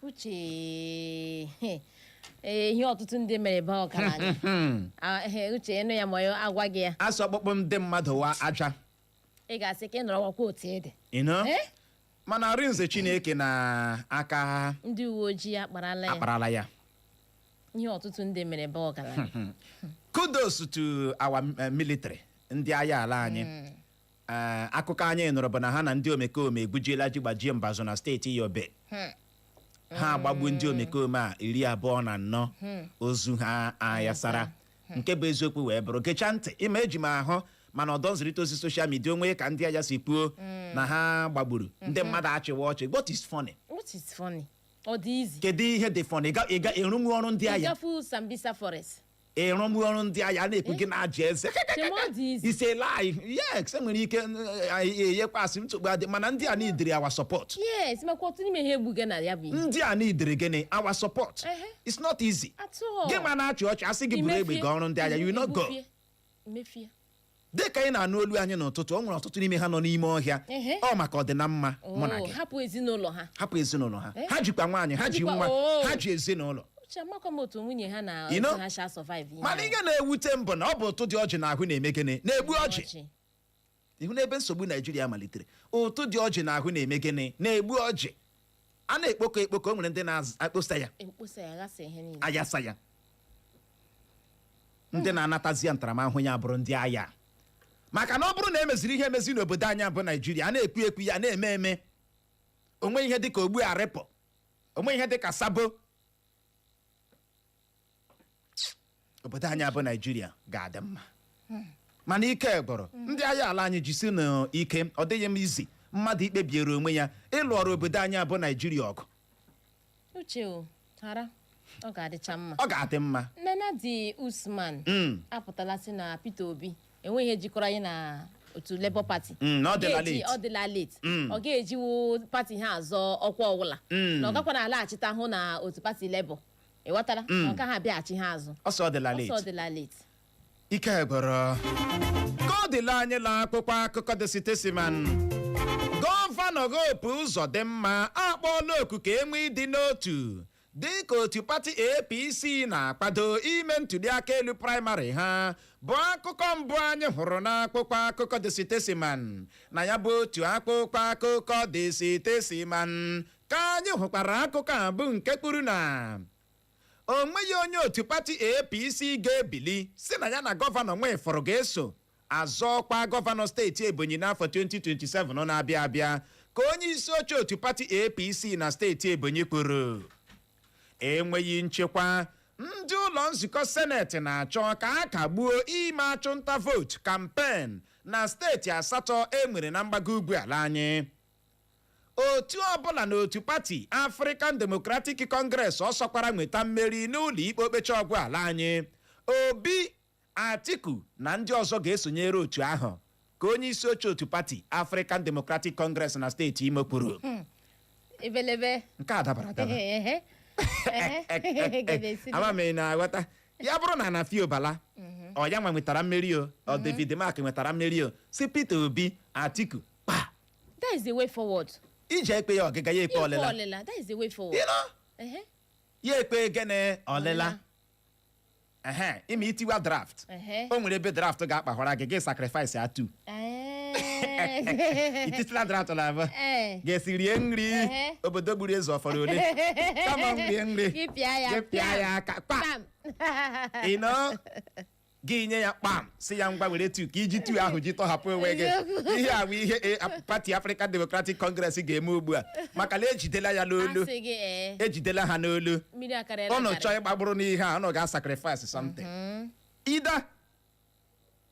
Uche. Ee, ihe ọtụtụ ndị mere baa ọgaranya. Ah, ehe, uche, ịnụ ya ma ya agwa gị ya. Asị ọkpụkpụ ndị mmadụ wa aja. Ị ga-asị ka ị nọrọ wakwa otu ị dị. You know? Eh? Mana Arinze, Chineke na aka Ndị uwe ojii akparala ya. Akparala ya. Ihe ọtụtụ ndị mere baa ọgaranya. Kudos to our military, ndị agha ala anyị. Akụkọ anyị nụrụ bụ na ha na ndị omekome egbujiela ji gbajie mbazụ na steeti Yobe. Ha agbagbu ndị omekome a 24, ozu ha ayasara. Nke bụ eziokwu wee bụrụ, gechaa ntị, ịma eji m ahụ mana ọdọ nzirịta ozi social media onwe ka ndị agha si kwuo na ha gbagburu ndị mmadụ, achịwa ọchị. What is funny? What is funny? Ọ dị izi. Kedu ihe dị funny? Ị ga ịrụnwu ọrụ ndị agha? Ịgafu Sambisa Forest. Ịrụnwu ọrụ ndị agha na-ekwu gị na-ajị eze. Chema, ọ dị izi. It's a lie. Yes, enwere ike enyekwa asị nsogbu adị, mana ndị a neediri our support. Yes, maka ọtụtụ n'ime ha egbuga na ya bụ ihe. Ndị a neediri gịnị? Our support. It's not easy. At all. Gị ma na-achị ọchị, asị gị buru egbe gaa ọrụ ndị agha, you no go. Imefie. Dị ka ị na-anụ olu anyị n'ụtụtụ, o nwere ọtụtụ n'ime ha nọ n'ime ọhịa. Ọ maka ọdịnamma mụ na Oh, gị. Hapụ ezinụlọ ha. Hapụ ezinụlọ ha. Eh? Ha jikwa nwaanyị ha ji, Jikwa- nwa Oh. ha ji, ezinụlọ. Uche, amakwa m otu nwunye ha na You know? otu ha sha survive ihe Mana ahụ. ihe na-ewute m bụ na ọ bụ ụtụ dị ọjị n'ahụ na-eme gịnị? Na-egbu ọjị. Ihu n'ebe nsogbu Naijiria malitere, ụtụ dị ọjị n'ahụ na-eme gịnị? Na-egbu ọjị. A na-ekpokọ ekpokọ, o nwere ndị na-akpọsa ya. Ekposa ya, ghasa ihe niile. Ayasa ya. Ndị na-anatazi ya ntaramahụhụ ya bụrụ ndị agha, maka na ọ bụrụ na emeziri ihe emezi n'obodo anyị bụ Naijiria, a na-ekwu ekwu ya na-eme eme, onwe ihe dịka ogbu arịpụ, onwe ihe dịka sabo, obodo anyị bụ Naijiria ga-adị mma. Mana ike gwụrụ ndị agha ala anyị, jisi n'ike. Ọ dịghị m izi mmadụ ikpebiere onwe ya ịlụ ọrụ obodo anyị bụ Naijiria ọgụ. Uche, o hara, ọ ga-adịcha mma. Ọ ga-adị mma. Nenadi Usman apụtala sị na Peter Obi enweghị ihe jikọrọ anyị na otu Labour Party. Na ọ dịla Ga-eji- late. Ọ dịla late. Ọ ga-ejiwu pati ha azọ ọkwa ọwụla, na ọ gakwa na alaghachita hụ na otu pati Labour, ịghọtara, na ọ gaghị abịaghachi ha azụ. Ọsọ ọ dịla Ọsọ ọ late. dịla late. Ike gwụrụ. Ka ọ dịla anyị la akwụkwọ akụkọ The Statesman, Gọvanọ Hope Uzodimma akpọọla oku ka e nwee ịdị n'otu dịka otu pati APC na-akwado ime ntụliaka elu praịmarị ha, bụ akụkọ mbụ anyị hụrụ n'akwụkwọ akụkọ The Statesman. Na ya bụ otu akwụkwọ akụkọ The Statesman ka anyị hụkwara akụkọ a bụ nke kwuru na o nweghị onye otu pati APC ga-ebili si na ya na Gọvanọ Nwifuru ga-eso azọ ọkwa gọvanọ steeti Ebonyi n'afọ 2027 na-abịa abịa, ka onye isi oche otu pati APC na steeti Ebonyi kwuru. Enweghị nchekwa, ndị ụlọ nzukọ seneti na-achọ ka a kagbuo ime achụnta vootu campaign na steeti asatọ enwere na mgbago ugwu ala anyị. Otu ọbụla na otu pati African Democratic Congress ọsọkwara nweta mmeri n'ụlọ ikpe okpecha ọgwụ ala anyị, Obi, Atiku na ndị ọzọ ga-esonyere otu ahụ, ka onye isi oche otu pati African Democratic Congress na steeti Imo kwuru. Ebelebe. Nke a dabara adaba. Ehe. Ehe. Ama m ị na-aghọta. Ya bụrụ na Nafi Bala ọ ya nwa nwetara mmeri, o ọ David Mark nwetara mmeri, o si Peter Obi, Atiku kpa. That is the way forward. Ije ekpe ya ọgịga ya ekpe Ikpe ọlịla. ọlịla. That is the way forward. You know? Ehe. Ya ekpe gịnị? Ọlịla. Ehe, ime itiwa draft. O nwere ebe draft ga-akpahọrọ gị, gị sacrifice atu. Ititila draft na abụ ga-esi rie nri. Obodo gburu eze ọfọrọ ole kama m rie nri. Gị pịa ya. Gị pịa ya aka kpa. Pam. You know? Gị nye ya kpam, si ya ngwa, were tu ka iji tu ahụ ji tọhapụ onwe gị. Ihe a bụ ihe pati African Democratic Congress ga-eme ugbu a, maka na ejidela ya n'olu. Asị gị ee. Ejidela ha n'olu. Mmiri akarịala Ụnụ akarị. chọọ ịgbagburu n'ihe a, ụnụ ga-sacrifice something. Ida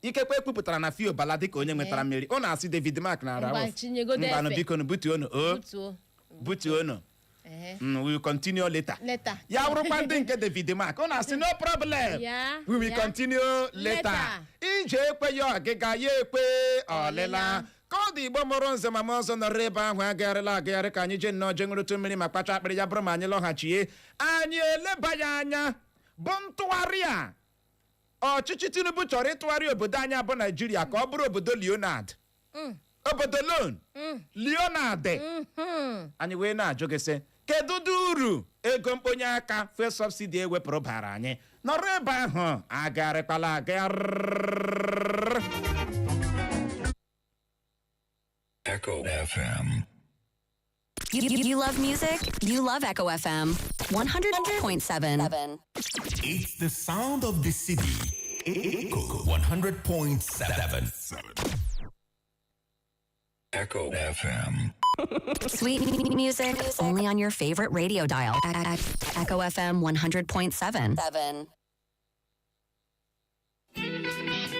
ikekwe ekwupụtara na Fio Bala dịka onye nwetara mmeri, ụnụ asị David Mark na Ngwa, Rauf chinyegodo ngwanụ, efe. biko nụ, butuonu o. Butuo. Butuonu. We will continue later. Later. Ya bụrụkwa ndị nke David Mark, ụnụ asị no problem, we will continue later. Later. Ije ekwe ya ọgịga ya ekwe ọlịla. Ọlịla. Ka ọ dị, Igbo mụrụ nze ma ọzọ nọrọ ebe ahụ agagharịla agagharị, ka anyị jee nnọọ jee ṅụrụtụ mmiri ma kpacha akpịrị. Ya bụrụ ma anyị lọghachie, anyị eleba ya anya bụ ntụgharị a ọchịchị Tinubu chọrọ ịtụgharị obodo anyị bụ Naijiria ka ọ bụrụ obodo Leonard, obodo lon Leonard. Anyị wee na-ajụ gị sị, Kedu ụdị uru ego mkponye aka fuel subsidy ewepụrụ bara anyị? Nọrọ ebe ahụ, agarịkwala agarị. Echo FM. You love music? You love Echo FM 100.7. It's the sound of the city. Echo 100.7. Echo FM. Sweet music only on your favorite radio dial. Echo FM 100.7.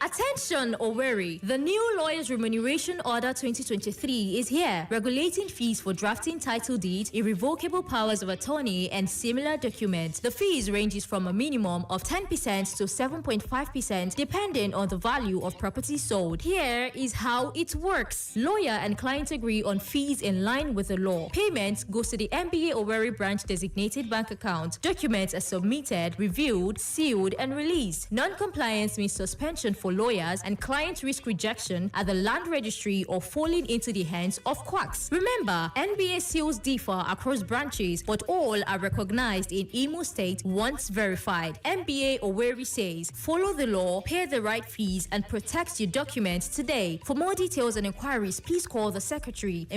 Attention, Owerri! The new Lawyers Remuneration Order 2023 is here, regulating fees for drafting title deeds, irrevocable powers of attorney, and similar documents. The fees ranges from a minimum of 10% to 7.5% depending on the value of property sold. Here is how it works. Lawyer and client agree on fees in line with the law. Payment goes to the NBA Owerri branch designated bank account. Documents are submitted, reviewed, sealed, and released. Non-compliance means suspension for lawyers and client risk rejection at the land registry or falling into the hands of quacks. Remember, NBA seals differ across branches, but all are recognized in Imo State once verified. NBA Owerri says, follow the law, pay the right fees, and protect your documents today. For more details and inquiries, please call the secretary.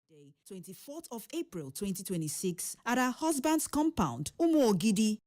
Day, 24th of April 2026, at her husband's compound, Umuogidi,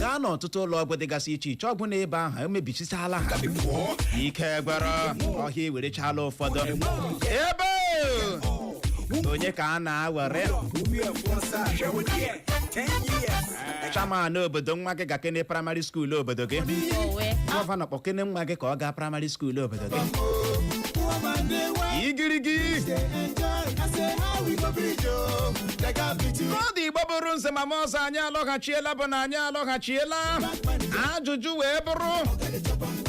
Gaa n'ọtụtụ ụlọ ọgwụ dịgasị iche iche, ọgwụ n'ebe ahụ emebichisala ha, ike gwara ọhịa ewerechala ụfọdụ ebe. Onye ka a na-awere chairman obodo? Nwa gị ga-kene primary school obodo gị. Owe. Governor, kpọkene nwa gị ka ọ gaa primary school obodo gị. Igirigi kọdụ Igbo bụrụ nze mama ọzọ. Anyị alọghachiela, bụ na anyị alọghachiela. Ajụjụ wee bụrụ,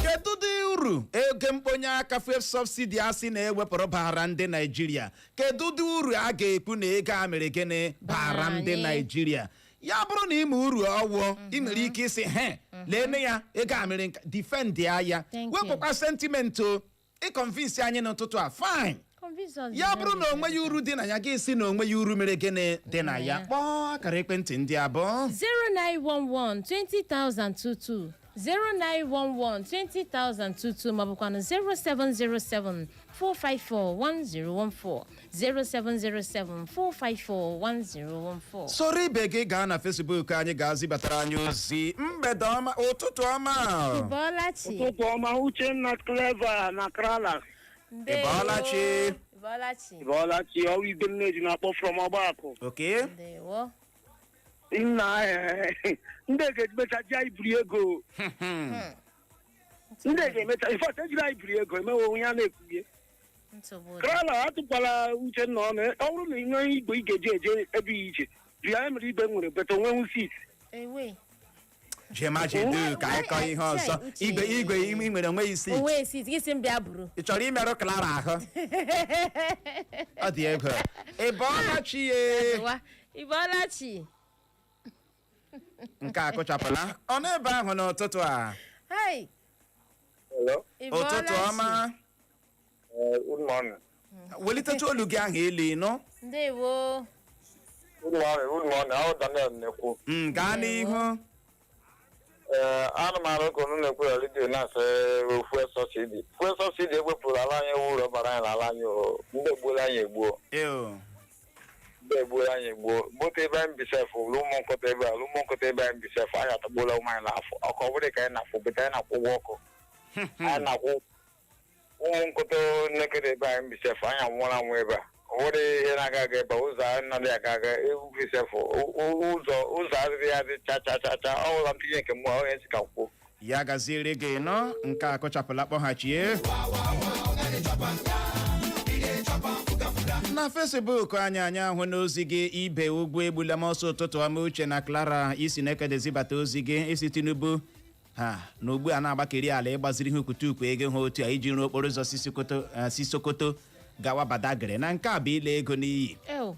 kedu dị uru ego mkponye aka fuel subsidy asị na-ewepụrụ bara ndị Naijiria? Kedu dị uru a ga-ekwu na ego a mere gịnị bara ndị anyị? Naijiria? Ya bụrụ na ịma uru ọwụọ, ị nwere ike ịsị he leene ya, ego a mere defend ya ya. Thank you. Wepụkwa sentiment o, ị convince anyị n'ụtụtụ a, fine. Convince us. Ya bụrụ na onwe ya uru dị na ya, gị si na onwe ya uru mere gịnị dị na ya. Kpọọ akara ekwentị ndị abụọ: 0911 20022, 0911 20022, maọbụkwanụ 0707 454 1014, 0707 454 1014. Soro ibe gị gaa na Facebook anyị, ga-azibatara anyị ozi. Mgbede ọma, ụtụtụ ọma. Bọlachi. Ụtụtụ ọma, Uchenna, Clever na Krala. Ndewo. Ịbọọlachi. Ịbọọlachi. Bọlachi, ọwa igwe nneji na-akpọ from Ọgbakụ. Oke. Ndewo. Nna, ndị ga-emecha ji anyị buru ego. Ndị ga-emecha, in fact, ejiri anyị buru ego emewe onye a na-ekwughie. Nsogbu dị. Krala, atụkwala Uchenna ọnụ. Ọ bụrụ na ị nwee igwe ị ga-eji eje ebe iche ji anyị mere, igwe nwere beta onwenwu seat. Ewe. Jemajedu ka anyị kọọ ihe ọzọ. Uche. Igwe ị nwere onwe isi. Onwe seat gị si m bịa buru. Ị chọrọ imerụ Clara ahụ? Ọ dị ego. Ị bọọla chi ye? Wa. Ịbọọlachi. Nke a kụchapụla ọ n'ebe ahụ n'ụtụtụ a. Hai. Hello. Ụtụtụ ọma. Good morning. Welitecha olu gị ahụ elu, ịnụ. Ndewo. Good morning. Good morning. Ahụ Daniel na-ekwu. Gaa n'ihu. Ee, ana m arụ ka unu na-ekwu na redio na-asị fuel subsidy. Fuel subsidy ewepụrụ ala anyị ewu ụlọ bara anyị n'ala anyị o. Ndị egbuola anyị egbuo. Ew. Ndị egbuola anyị egbuo. Moto ebe anyị bisef, ụmụ nkụta ebe a, ụmụ nkụta ebe anyị bisef, anyị atagbuola ụmụ anyị n'afọ. Ọkụ ọ bụrụ ka anyị na-afụ, bete anyị na-akwụ ụgwọ ọkụ. Anyị na-akwụ ụmụ nkụta nekede ebe anyị bisef, anyị anwụọla anwụ ebe a. Ọ nwere ihe na-aga aga ebe a, ụzọ anaghị aga aga, ewu bisef, ụzọ adịghị adị cha cha cha cha, ọ bụla ntinye nke mmụọ onye si ka kwuo. Ya gaziere gị nọ. Nke a kụchapụla, kpọghachie na Facebook anyị. Anyị ahụ n'ozi gị, Ibe Ugwu egbula m ọsọ. Ụtụtụ ọma, Uche na Clara. Isi na-ekedezibata ozi gị, isi Tinubu ha na ugbu a na-agbakeri ala ịgbaziri ha ukwutukwu ego ha otu a iji rụọ okporo ụzọ si Sokoto, si Sokoto gawa Badagry, na nke a bụ ile ego n'iyi. Ew.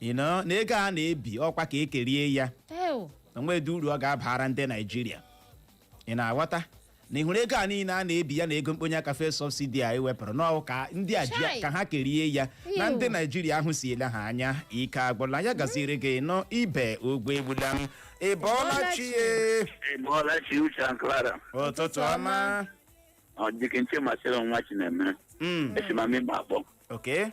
Ịnọ na ego a na-ebi ọkwa ka ekerie ya. Ew. Onwedị uru ọ ga-abara ndị Naijiria? Ị na-aghọta na ị hụrụ ego a niile a na-ebi ya na ego mkponye aka fuel subsidy a ewepụrụ n'ọwụ ka ndị a ji Chai. ka ha kerie ya na Ew. ndị Naijiria ahụ si ele ha anya. Ike agwụla. Ya gaziri gị nọ, Ibe Ogwe egbula m. Ị bọọla chi ye? Ị bọọla chi, Uche and Clara. Ụtụtụ ọma. Ọ dịka nche masịrị nwa Chinemere. Esi m ama ịgba akpọ. Okay.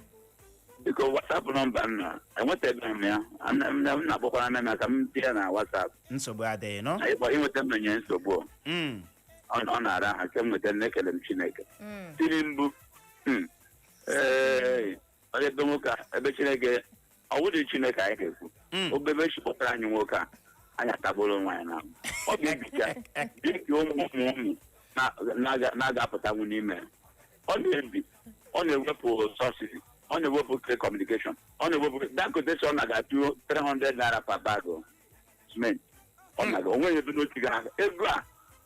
Biko, WhatsApp nọmba m na enwetabeghị m ya. M na-akpọkwara na ya ka m dị ya na WhatsApp. Nsogbu adịghị nọ. Na ịkpọ inweta m na-enye nsogbu. Ọ na-ara ha nke m nweta, na-ekele m Chineke. Tinubu. Ee, ọ dị ebe nwoke a, ebe Chineke, ọ wụdị Chineke anyị ga-ekwu. Obebe chịkpọtara anyị nwoke a, anyị atagburu onwe anyị n'ahụ. Ọ ga-ebicha dịka ụmụ ụmụ ụmụ na-aga-apụtanwu n'ime ya. Ọ na-ebi, ọ na-ewepụ subsidy, ọ na-ewepụ telecommunication, ọ na-ewepụ Dangote sị ọ na-ga-atụ 300 naira per bag o, cement. Ọ na-aga onweghị ebe n'otu ga ego a.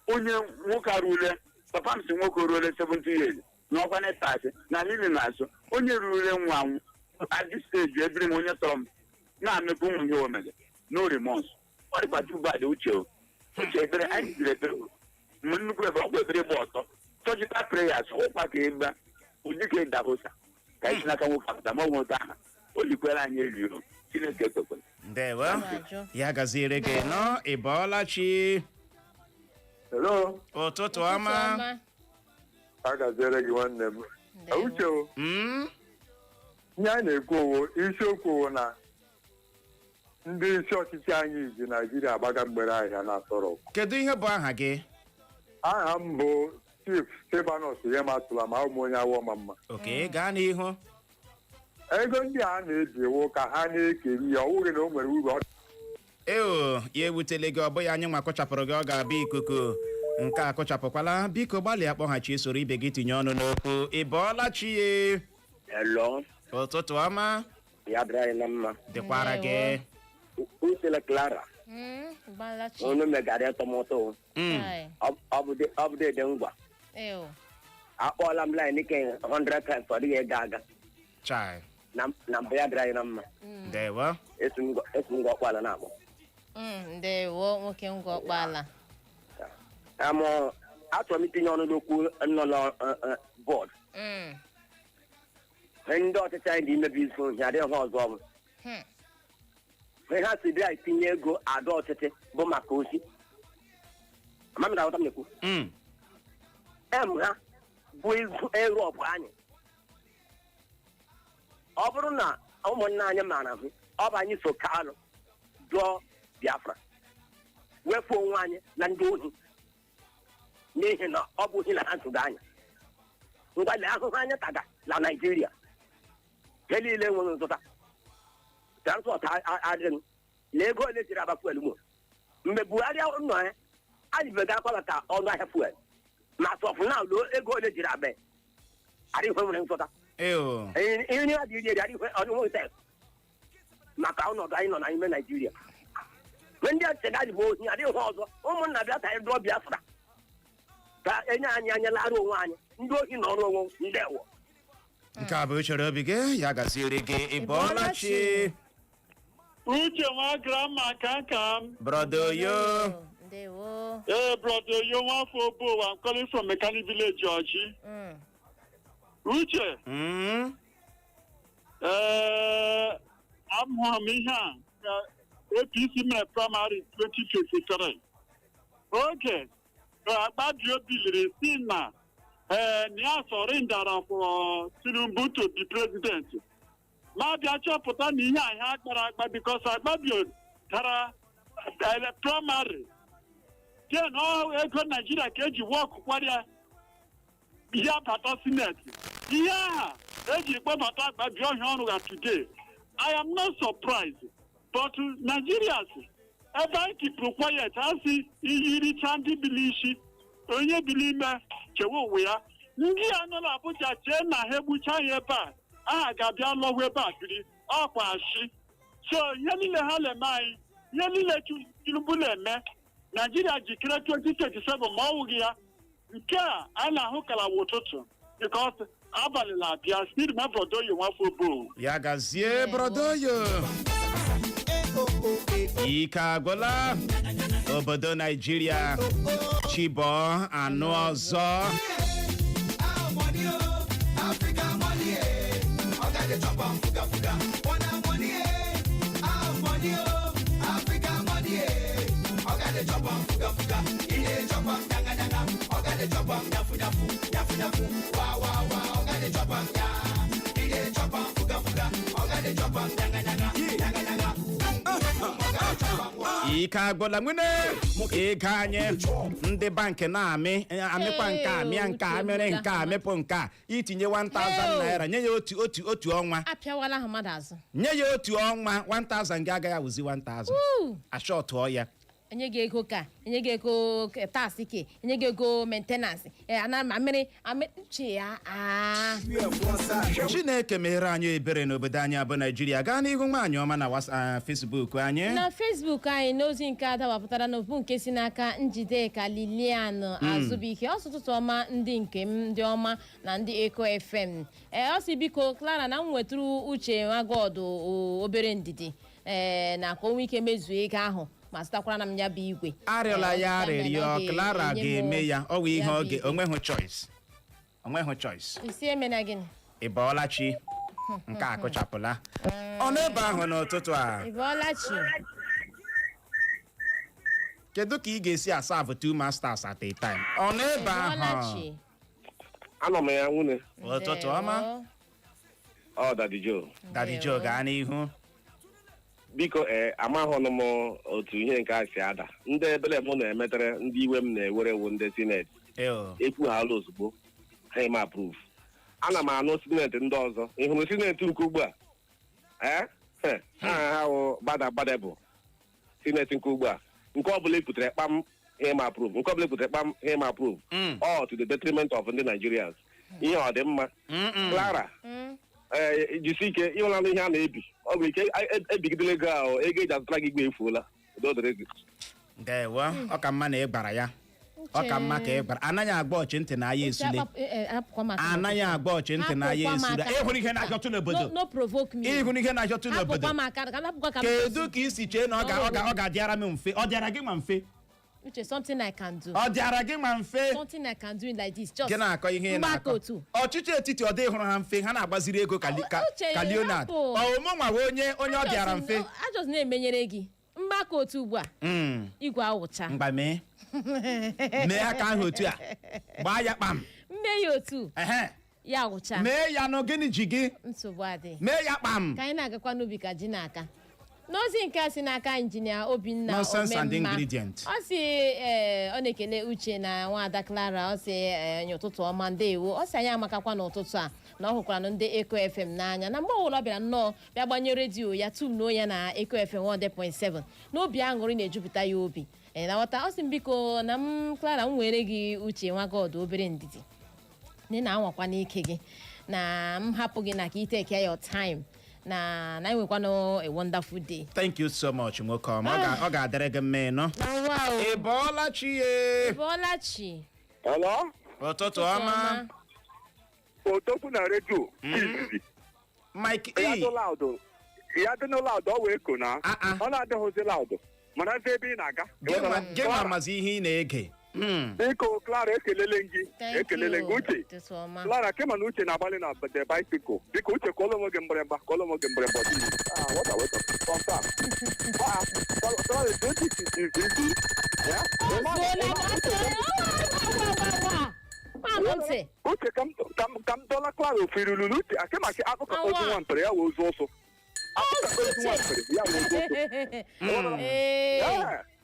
Onye nwoke arule, papa m si nwoke ruole 70 years n'ọkwa na-ete na niile na-asụ onye rure nwa anwụ at this stage ebiri m onye tọrọ m na-amekwa ụmụ ihe omege no remorse. Ọ dịkwa too bad, Uche o. Uche, ekpere anyị jiri ekpere o. Mgbe nnukwu ebe ọkwa ekpere gba ọtọ, surgical prayers ụkwa ka ebe ụdị ka ịdabosa ka anyị si n'aka nwoke apụta ma ọ nweta aha o likwere anyị elu o. Chineke ekwekwere. Ndewo. Ajụ. Ya gaziere gị nọ. Ị bọọla chi? Hello. Ụtụtụ ọma. Ọma. A gaziere gị, nwanne m. Ndewo. Uche o, ihe anyị na-ekwu owo isiokwu owo na Ndị isi ọchịchị anyị ji Naijiria agbaga mgbere ahịa na atọrọ. Kedu ihe bụ aha gị? Aha m bụ Chief Stefanus Yematụla, ma ụmụ onye awọ ma mma. Okay, gaa n'ihu. Ego ndị a na-ebiwo ka ha na-ekeri ya, ọ wụghị na o nwere uru ọ. Eo, ya ewutele gị. Ọ bụghị anyị nwa kụchapụrụ gị, ọ ga-abịa ikuku nke a kụchapụkwala. Biko gbalịa kpọghachi, soro ibe gị tinye ọnụ n'okwu. Ị bọọla chi ye? Hello. Ụtụtụ ọma. Ya dịrị anyị na mma. Dịkwara gị. Uchele, Clara. Gbalachi. Unu megara ịtọmụtọ. Ai, Ọ bụ dede ngwa. Ew. Akpọọla m line ke 100 times, ọ dịghị ego aga. Chai. Na mbụ, ya dịrị anyị na mma. Ndewo. Esi m ngwa ọkpọala na-akpọ. Ndewo, nwoke ngwa ọkpala. Amụ, achọrọ m itinye ọnụ n'okwu nọ na board. Ndị ọchịchị anyị dị imebi izu ohi, adịghị ha ọzọ bụ. Ihe ha si bịa itinye ego ada ọchịchị bụ maka ozi. Ama m na aghọta m na-ekwu. Em ha bụ izu eru ọbụ anyị. Ọ bụrụ na ụmụnne anyị maara hụ, ọ bụ anyị so Kalụ dụọ Biafra, wepụ onwe anyị na ndị ohi, n'ihi na ọ bụ ohi na ha zụrụ anyị. Ngwa, lee ahụhụ anyị taga na Naijiria. Ihe niile enweghị nzụta, transport adịghị. Lee ego ole jiri aba fuel mo mgbe Buhari nọ ya, anyị bega akwa maka ọnụ ahịa fuel, ma sọfụ na luo ego ole jiri aba ya, adịghị nwere nzụta. Eo. Nri a dị iri eri adịghị ọdịnwe sef maka ọnọdụ anyị nọ n'ime Naijiria. Mgbe ndị ọchịchị anyị bụ ohi, adịghị ha ọzọ. Ụmụnna, bịa ka anyị dụọ Biafra ka enye anyị anya lara onwe anyị. Ndị ohi nọ ọrụ onwe. Ndewo. Nke a bụ uchere obi gị. Ya gaziere gị. Ị bọọla chi? Uche nwa grandma ka ka m. Brother Oyo. Ndewo. Ee, brother Oyo, nwafọ Obo, I'm calling from Mechanic Village, Ọchị. Uche. Ee, ahụrụ m ihe a ka APC mere primary 2023. Oge ka Akpabio biliri si na ee na ya surrendara for Tinubu to be president. Ma bịa chọpụta na ihe a ihe akpara akpa, because Akpabio dara primary. Then ọ ego Naijiria ka eji work kwarịa ya bata Senate. Ihe aha eji kpọbata Akpabio ọhịa ọrụ ga today. I am not surprised, but Nigerians, ebe anyị keepụrụ quiet, ha si iyiricha ndị bili isi onye bili ime chewe onwe ya. Ndị a nọ n'Abuja chee na ha egbucha ya ebe a, aha ga-abịa lọhụ ebe a biri ọkwa ashị. So ihe niile ha na-eme anyị, ihe niile Tinubu na-eme, Naijiria jikere 2027, ma ọ wụghị ya, nke a a na-ahụ kalawa ụtụtụ, because abalị na-abịa. Still ma brother Oyo, nwafọ Obo. Ya gazie, brother Oyo. Ike agwụla obodo Naijiria. Chibọọ anụ ọzọ. Africa money, eh. Oga dey chop am fuga fuga. Wanna money, eh. Ah, money, oh. Africa money, eh. Oga dey chop am fuga fuga. He dey chop am danga danga. Oga dey chop am nyafu nyafu, nyafu nyafu. Wa wa wa. Oga dey chop am ya. He dey chop am fuga fuga. Oga dey chop am danga danga, danga danga. Oga dey chop am wa. Ike agwụla nwene ego anyị. Ndị bankị na-amị amịkwa nke a, mịa nke a, mere nke a, mịpụ nke a. Itinye 1000 naira, nye ya otu ọnwa, Apịawala ha mmadụ azụ. nye ya otu ọnwa, 1000 gị agaghị awụzi 1000. Woo! Ashọtụọ ya. Enye gị ego ka enye gị ego tax, ke enye gị ego maintenance, ana amịrị amị uche ya aa. Chineke meghere anyị ebere n'obodo anyị abụ Naijiria. Gaa n'ihu, nwaanyị ọma, na Facebook anyị. Na Facebook anyị, n'ozi nke adawapụtara n'obu nke si n'aka Njideka Lilian Azụbike, ọsụtụtụ ọma, ndị nke m, ndị ọma na ndị Eko FM. Ee, ọ sị, biko Clara, na m nwetụrụ Uche Nwagọdụ obere ndidi, ee, na ka o nwee ike mezuo ego ahụ ma zụtakwara m ya bụ igwe. Arịọla Ee, ya ọ sịkwa arịrịọ. na ọ Clara ga-enye m ga-eme ya. Ọ wụ ihe ya bụ oge. igwe. Onweghị choice, onweghị choice. Isi emena gịnị? Ị bọọla chi? Nke a kụchapụla ọ n'ebe ahụ n'ụtụtụ a. Ị bọọla chi? Kedu ka ị ga-esi aserve two masters at a time? Ọ n'ebe Ị bọọla ahụ? chi? Anọ m ya, nwunye. Ụtụtụ ọma. Ọ Daddy Joe. Daddy Joe, gaa n'ihu. Biko, ee, amaghọnụ m otu ihe nke a si ada. Ndị ebele m na-emetere, ndị iwe m na-ewere wu ndị Senate. Ekwughala ozugbo ha eme approve. Ana m anụ Senate ndị ọzọ. Ị hụrụ Senate nke ugbu a? Ee, ha wụ gbada gbadebụ Senate nke ugbu a. Nke ọbụla ekwutere kpam, ha eme approve. Nke ọbụla ekwutere kpam, ha eme approve, all to the detriment of ndị Nigerians. Ihe ọ dị mma? Clara, ee, jisi ike. Ịhụlanụ ihe a na-ebi, ọ bụ ike ebigidela ego ahụ, ego eji azụtara gị igwe efuola. Udo dịrị gị. Ndewo. Ọ ka mma na ị gbara ya, ọ ka mma ka ị gbara. Anaghị agba ọchị ntị na aya esule. Anaghị agba ọchị ntị na aya esule. Ịhụrụ ihe na-achọtụ n'obodo? No, no provoke me. Ịhụrụ ihe na-achọtụ n'obodo? Hapụkwa m aka, ka m hapụkwa ka m. Kedu ka i si chee na ọ ga-adịara m mfe? Ọ dịara gị ma mfe? Uche, something I can do. Ọ dịara gị ma mfe? Something I can do like this, just Gị na-akọ ihe ị mgbakọ na-akọ. Otu. Ọchịchị etiti, ọ dịghị hụrụ ha mfe. Ha na-agbaziri ego ka Uche, ka Leonard. hapụ. Ọ mụ nwa onye ọ dịara mfe. A just na-emenyere gị mgbakọ otu ugbu a. Igwe awụcha. Mgba mee mee aka ahụ otu a, gbaa ya kpam. Mme ya otu. Ya awụcha. Mee ya nụ, gịnị ji gị? Nsogbu adị. Mee ya kpam. Ka anyị na-agakwa n'ubi ka ji na-aka. N'ozi nke a si n'aka Injinia Obinna Nonsense and Omemma. ingredient. Ọ si, ee, ọ na-ekele Uche na nwaada Clara. Ọ si, ee, nye ụtụtụ ọma, ndewo. Ọ si anyị amakakwa n'ụtụtụ a, na ọ hụkwara na ndị Eko FM n'anya, na mgbe ọbụla ọ bịara nnọọ bịa gbanye redio ya, tunuo ya na Eko FM 100.7, n'obi aṅụrị na-ejupụta ya obi. Ee, na ghọta. Ọ sị m biko na m Clara, m were gị Uche nwa God obere ndidi na ị na-anwakwa n'ike gị, na m hapụ gị na ka i take your time, na enwekwanụ a wonderful day. Thank you so much, nwoke ọma. Ọ ga-adịrị gị mma, ịnụ. Na nwa o. Ị bọọla chi ye? Ị bọọla chi. Hello? Ụtụtụ ọma. Otokwu na redio izizi. Mike. Ya dị loud. Ya dị loud, ọ wee ko na. Ọ na-adịghịzi loud. Mana ebe ị na-aga. Gị nwa mazi ihe ị na-ege. Biko, Clara, ekelele m gị. Thank Ekelele you. gị, Uche. Ụtụtụ ọma. Clara, kema na Uche na-agbalị na the bicycle. Biko, Uche, kọọlụ onwe gị mgbịrịgba, kọọlụ onwe gị mgbịrịgba. Ah, what a wait. Confirm. Ah, Clara, don't think it is easy. Yeah? Manụ ntị. Uche, ka m dọla Clara ofiri lulu Uche, akemaki akụkọ ozu nwa mpere ya wee ozu ọsọ. Akụkọ ozu nwa mpere ya wee ozu ọsọ. Ee. Yeah.